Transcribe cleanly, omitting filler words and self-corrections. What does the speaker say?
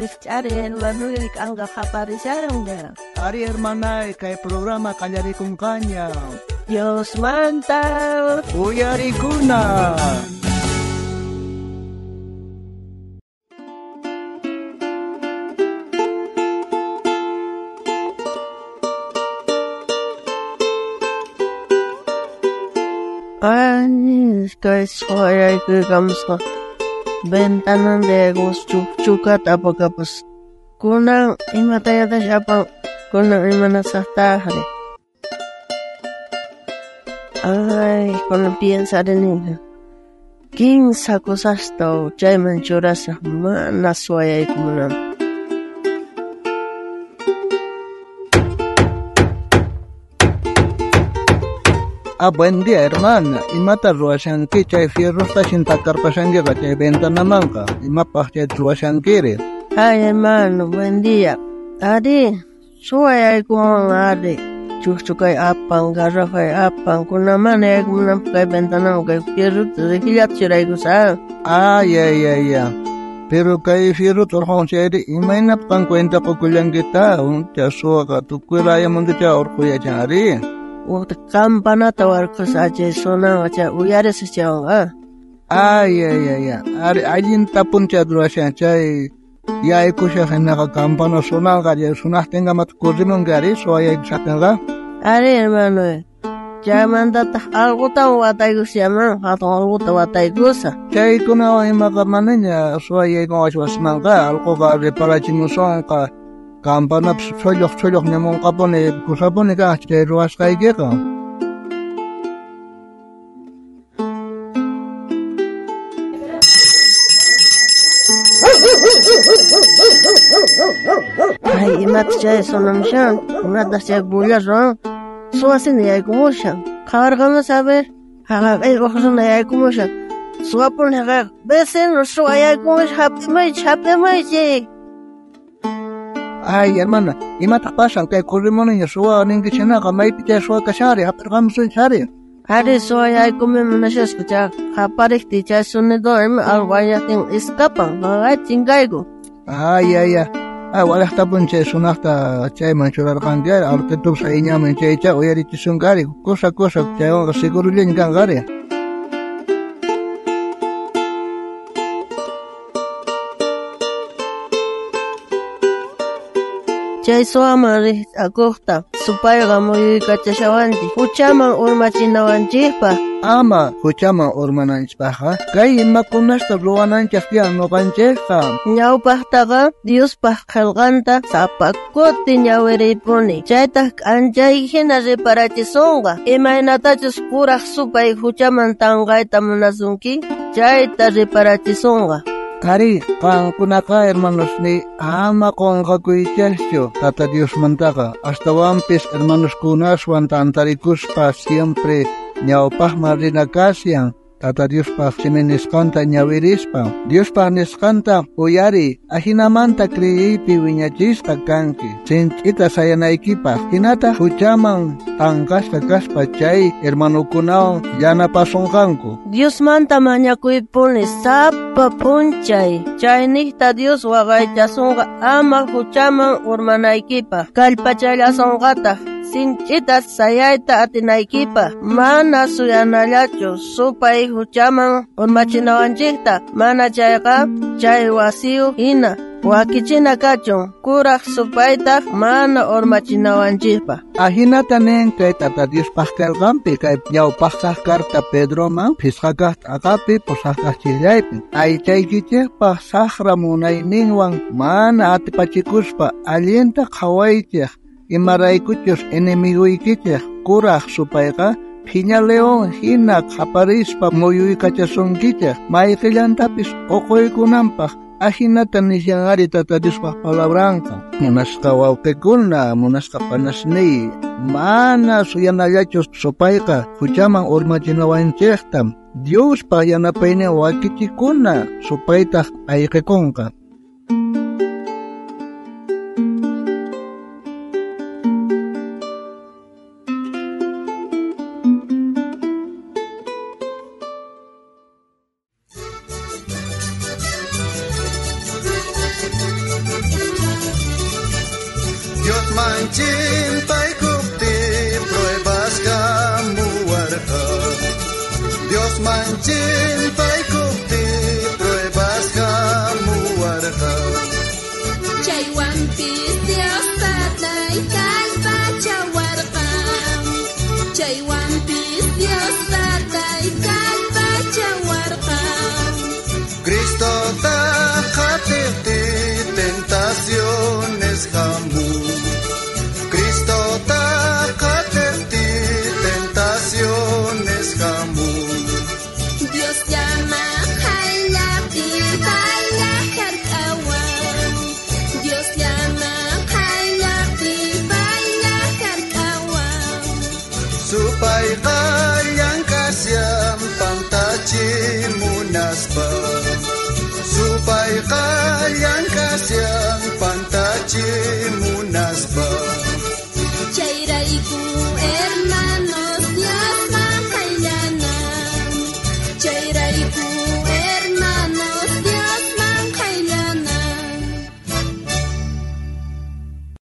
Rijch'ari hermanoy k'anqa qaparishanqa. Ari hermanay, kay programa qallarikunqaña. Diosmanta Uyarikuna. Ay, kay suwayaykukamusqa ventanan de chukchukata apakapus. Kunan imatayatash apan, kunan imanasaqtaqri. Ay, kunan piensarini. Kinsa cosasta chayman churasaq mana suwayaykumunanpaq. Ah, buen día, hermana. Imata ruwashanki chay fierrosta shintakarpashankiqa chay ventanamanqa. Imapaq chay ruwashankiri? Ay, hermano, buen día. Ari, suwayaykuwan ari. Chukchukay apan, garrafay apan, kunan mana yaykumunanpaq kay ventanaman kay fierrota rejillata churaykusaq. Ay, ay, ay, ay. Pero kay fierrota urqun chayri imaynapaq qan cuenta qukullankita? Chay suwaqa tukuy layamantacha urquyachan ari. Waqta campanata warqusaq chay sonanqa chay uyarisaq chaywanqa. Ay, ay, ay, ay. Ari, allinta puncha ruwashan chay yaykushaq hinaqa campana sonanqa chay sonaqtinkamata corrimunki ari suwayaykushaqtinqa. Ari, hermano. Chaymantataq allqutawan wataykushaman, hatun allquta wataykusaq. Chaykunawan imaqa manaña suwayaykunqachu wasimanqa, allquqa reparachimusunqa. Campanapis chulluq chulluq ñamunqapuni kusapuni kaq chay ruwasqaykiqa. Ay, imataq chay sonamushan, imataq chay bulla ruwan, suwasina yaykumushan. Qhawarqamus a ver, haqay uq runa yaykumushan. Suwapuni haqayqa, vecino suwa yaykumushan, hap'imaychik, hap'imaychik. Ay, hermana, imataq pasan kay corrimuniña suwa ninki chhinaqa maypi chay suwa kashanri hap'irqamusunchik ari. Ari suwa yaykumi munashasqa chay qapariqtiy chay sonido ima algo ayaqtin escapan, haqay chinkayku. Ay, ay, ay. Ay, walaqtapun chay sunaqta chayman churarqanki ari, alqitupis ayñaman chaycha uyarichisunki ari, kusa kusa chaywanqa segurullaña kanqa ari. Chay suwaman rijch'akuqta supayqa muyuykachashawanchik huchaman urmachinawanchikpaq. Ama huchaman urmananchikpaqqa kay imakunasta ruwananchik tiyan ñuqanchikqa. Ñawpaqtaqa Diospaq qillqanta sapa kuti ñawiriypuni. Chaytaq k'anchay hina reparachisunqa. Imaynatachus kuraq supay huchaman tanqayta munasunki, chayta reparachisunqa. Ari, qankunaqa hermanosni ama qunqakuychaschu Tata Diosmantaqa. Astawanpis hermanoskunaswan tantarikuspa siempre ñawpaqman rina kashan. Tata Diospaq simi nisqanta ñawirispa. Diospaq nisqanta uyari, ajinamanta creyiypi wiñachisqa kanki. Sinch'ita sayanaykipaq, hinataq huchaman tanqasqa kaspa chay hermanukunawan yanapasunqanku. Diosmanta mañakuypuni sapa p'unchay. Chayniqta Dios waqaychasunqa ama huchaman urmanaykipaq. Kallpachallasunqataq sinch'ita sayayta atinaykipaq. Mana suyanallachu supay huchaman urmachinawanchikta, mana chayqa chay wasiyuq hina wakichina kachun kuraq supaytaq mana urmachinawanchikpaq. Ajinata nin kay Tata Diospaq qillqanpi kay ñawpaqkaq carta Pedroman phisqakaq t'aqapi pusaqkaq chillaypi. Aychaykichikpaq saqra munayninwan mana atipachikuspa allinta qhawaychik imaraykuchus enemiguykichik kuraq supayqa phiña león hina qhaparispa muyuykachasunkichik mayqillantapis uquykunanpaq. Ajinata nishan ari Tata Diospaq palabranqa. Munasqa wawqikuna, munasqa panasniy, mana suyanallachu supayqa huchaman urmachinawanchikta. Diospaq yanapaynin wakichikuna supaytaq ayqikunqa. Diosman chimpaykuptiy pruebas jamuwarqa. Diosman chimpaykuptiy.